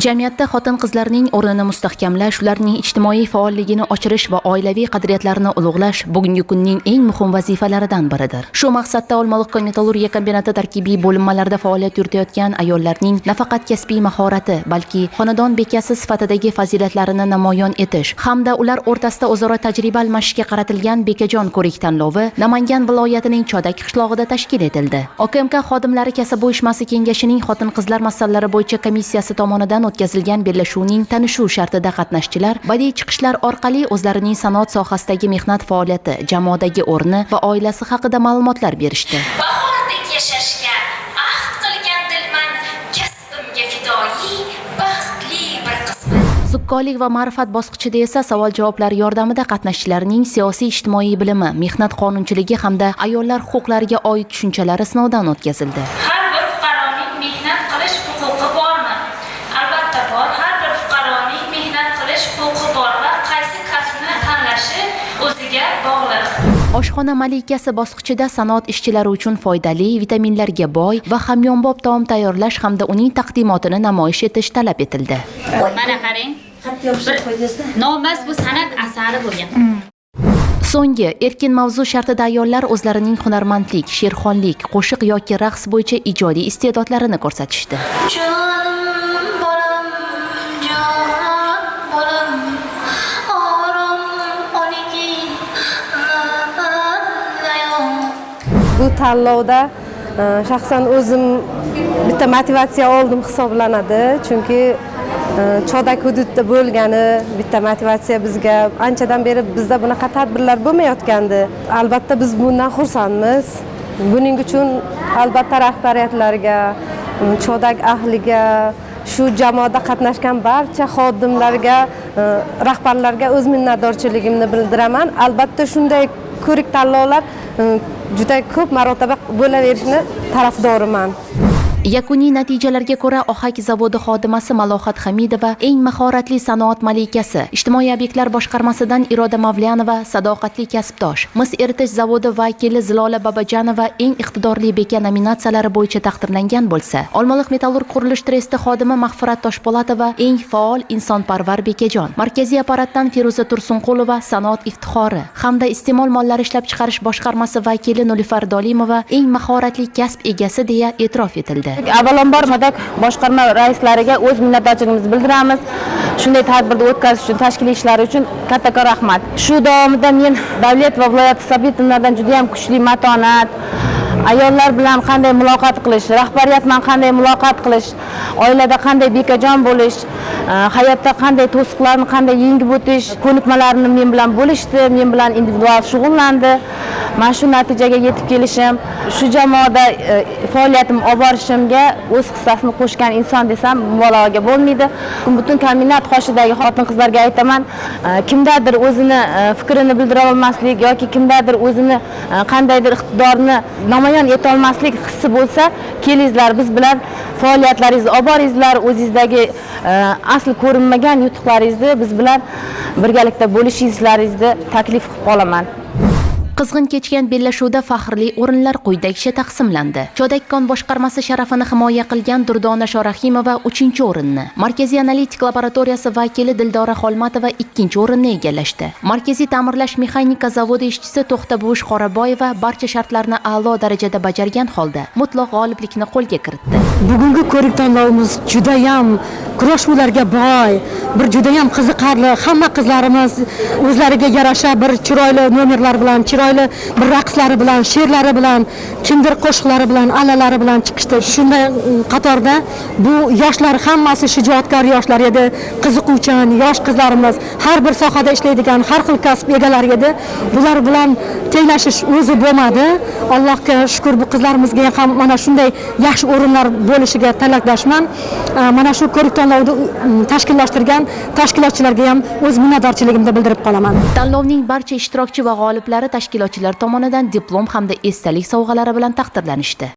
Jamiyatda xotin-qizlarning o'rnini mustahkamlash, ularning ijtimoiy faolligini oshirish va oilaviy qadriyatlarni ulug'lash bugungi kunning eng muhim vazifalaridan biridir. Shu maqsadda Olmaliq kon metallurgiya kombinati tarkibiy bo'linmalarida faoliyat yuritayotgan ayollarning nafaqat kasbiy mahorati, balki xonadon bekasi sifatidagi fazilatlarini namoyon etish hamda ular o'rtasida o'zaro tajriba almashishga qaratilgan Bekajon ko'rik tanlovi Namangan viloyatining Chodak qishlog'ida tashkil etildi. OKMK xodimlari kasaba uyushmasi kengashining xotin-qizlar masalalari bo'yicha komissiyasi tomonidan o'tkazilgan bellashuvning tanishuv shartida qatnashchilar badiiy chiqishlar orqali o'zlarining sanoat sohasidagi mehnat faoliyati, jamoadagi o'rni va oilasi haqida ma'lumotlar berishdi. Bahordek yashashga ahd qilgan dilman, kasbimga fidoyi, baxtli bir qizman. Zukkolik va ma'rifat bosqichida esa savol-javoblar yordamida qatnashchilarning siyosiy ijtimoiy bilimi, mehnat qonunchiligi hamda ayollar huquqlariga oid tushunchalari sinovdan o'tkazildi. Har bir fuqaroning mehnat qilish huquqi bormi? Albatta bor. Har bir fuqaroning mehnat qilish huquqi bor va qaysi kasbni tanlashi o'ziga bog'liq. Oshxona malikasi bosqichida sanoat ishchilari uchun foydali, vitaminlarga boy va hamyonbop taom tayyorlash hamda uning taqdimotini namoyish etish talab etildi. Mana qarang. Nomas bu san'at asari bo'lgan. So'nggi erkin mavzu shartida ayollar o'zlarining hunarmandlik, she'rxonlik, qo'shiq yoki raqs bo'yicha ijodiy iste'dodlarini ko'rsatishdi. Jonim bolam, jon bolam, orom oligin. Bu tanlovda shaxsan o'zim bitta motivatsiya oldim hisoblanadi, chunki Chodak hududida bo'lgani bitta motivatsiya bizga. Anchadan beri bizda bunaqa tadbirlar bo'lmayotgandi. Albatta, biz bundan xursandmiz. Buning uchun albatta rahbariyatlarga, Chodak ahliga, shu jamoada qatnashgan barcha xodimlarga, rahbarlarga o'z minnatdorchiligimni bildiraman. Albatta, shunday ko'rik tanlovlar juda ko'p marotaba bo'laverishini tarafdoriman. Yakuniy natijalarga ko'ra, Ohak zavodi xodimasi Malohat Hamidova eng mahoratli sanoat malikasi, ijtimoiy obyektlar boshqarmasidan Iroda Mavlyanova sadoqatli kasbdosh, mis eritish zavodi vakili Zilola Babajanova eng iqtidorli beka nominatsiyalari bo'yicha taqdirlangan bo'lsa, Olmaliq metallurg qurilish tresti xodimi Mag'firat Toshpo'latova eng faol insonparvar bekajon, markaziy apparatdan Feruza Tursunqulova sanoat iftixori hamda iste'mol mollari ishlab chiqarish boshqarmasi vakili Nilufar Dolimova eng mahoratli kasb egasi deya e'tirof etildi. Avvalambor Madak boshqarma raislariga o'z minnatdorchiligimizni bildiramiz. Shunday tadbirni o'tkazish uchun, tashkil ishlari uchun kattakon rahmat. Shu davomida men Davlat va viloyat Sabitovnadan juda ham kuchli matonat, ayollar bilan qanday muloqot qilish, rahbariyat bilan qanday muloqot qilish, oilada qanday bekajon bo'lish, hayotda qanday to'siqlarni qanday yengib o'tish ko'nikmalarini men bilan bo'lishdi, men bilan individual shug'ullandi. Mana shu natijaga yetib kelishim, shu jamoada faoliyatimni olib borishimga o'z hissasini qo'shgan inson desam mubolag'aga bo'lmaydi. Butun kombinat qoshidagi xotin qizlarga aytaman, kimdadir o'zini fikrini bildira olmaslik yoki kimdadir o'zini qandaydir iqtidorni namoyon etolmaslik hissi bo'lsa, kelingizlar, biz bilan faoliyatlaringizni olib boringizlar, o'zingizdagi asl ko'rinmagan yutuqlaringizni biz bilan birgalikda bo'lishingizlaringizni taklif qilib qolaman. Qizg'in kechgan bellashuvda faxrli o'rinlar quyidagicha taqsimlandi. Chodak kon boshqarmasi sharafini himoya qilgan Durdona Shorahimova 3-o'rinni, Markaziy analitik laboratoriyasi vakili Dildora Xolmatova 2-o'rinni egallashdi. Markaziy ta'mirlash mexanika zavodi ishchisi To'xtabuvish Qoraboyeva barcha shartlarni a'lo darajada bajargan holda mutlaq g'oliblikni qo'lga kiritdi. Bugungi ko'rik tanlovimiz judayam kurashuvlarga boy, bir judayam qiziqarli. Hamma qizlarimiz o'zlariga yarasha bir chiroyli nomerlar bilan, chiroyli bir raqslari bilan, she'rlari bilan, kimdir qo'shiqlari bilan, allalari bilan chiqishdi. Shunday qatorda bu yoshlar hammasi shijoatkor yoshlar edi, qiziquvchan yosh qizlarimiz, har bir sohada ishlaydigan har xil kasb egalari edi. Bular bilan tenglashish o'zi bo'lmadi. Allohga shukur, bu qizlarimizga ham mana shunday yaxshi o'rinlar bo'lishiga tilakdoshman. Mana shu ko'rik tanlovni tashkillashtirgan tashkilotchilarga ham o'z minnatdorchiligimni bildirib qolaman. Tanlovning barcha ishtirokchi va g'oliblari tashkilotchilar tomonidan diplom hamda esdalik sovg'alari bilan taqdirlanishdi.